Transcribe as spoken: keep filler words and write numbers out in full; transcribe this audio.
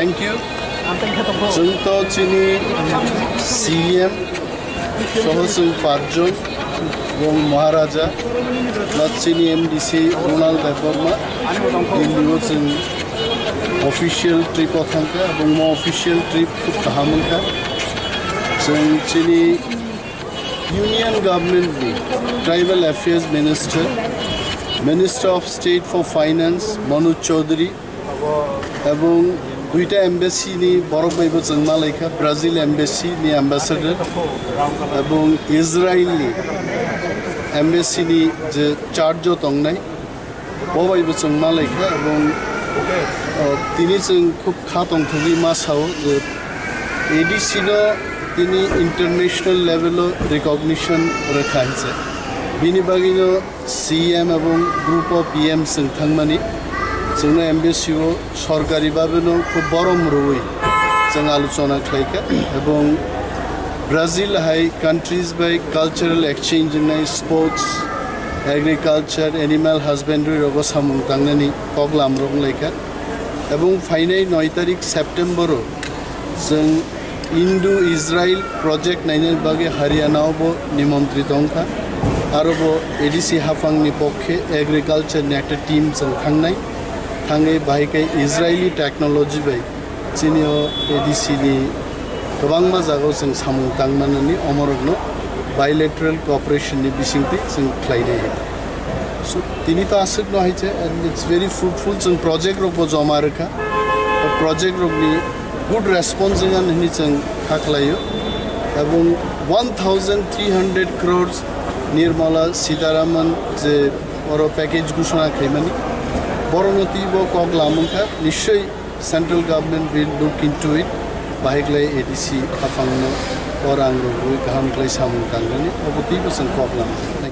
Thank you. Chwng to chini C M soho chwng pachjon, ebong Maharaja, ba chini M D C Ronald Debbarma, Delhi o chwng official trip o thangkha, ebong mo official trip khub kaham wngkha. Chwng chini Union Government ni Tribal Affairs Minister, Minister of State for Finance Manoj Chaudhary, ebong duita embassy ni borok bai bo chwng malaikha, Brazil embassy ni ambassador ebong Israel ni embassy ni je charge o tongnai, bo bai bo chwng malaikha ebong, uh, tini chwng khub kha tongthogwi ma sao je A D C no tini international level o recognition rwkha hinse. Bini bagwino C M ebong group of P M chwng thangmani, chwngno embassy o sorkari babeno khub borom rwui chwng alochona khlaikha, ebong Brazil hai countries bai cultural exchange wngnai, sports, agriculture, animal husbandry rogo samung tangnani koklam rok wnglaikha, ebong phainai noi tarik September o chwng Indo-Israel project nainani bagwi Haryana o bo nimontri tongkha. Aro bo A D C haphangni pokkhe agriculture ni ekta team chwng thangnai. Thangwi bahai khe Israeli technology bai chini o A D C ni kwbangma jagao chwng samung tangmanani omorokno bilateral cooperation ni bisingtwi chwng khlainai. So, tini to aswkno hai se, and it's very fruitful, chwng project rok bo joma rwkha. O project rok ni good response wngya hwnwi chwng kha khlaio. Ebong one thousand three hundred crores Nirmala Sitharaman je oro package ghoshona khaimani, borokno twibo kok lamwngkha, nischoi central government will look into it, bahai khlai A D C haphangno o rang rwgwi kaham khlai samung tangnani, obo twibo chwng kok lamkha.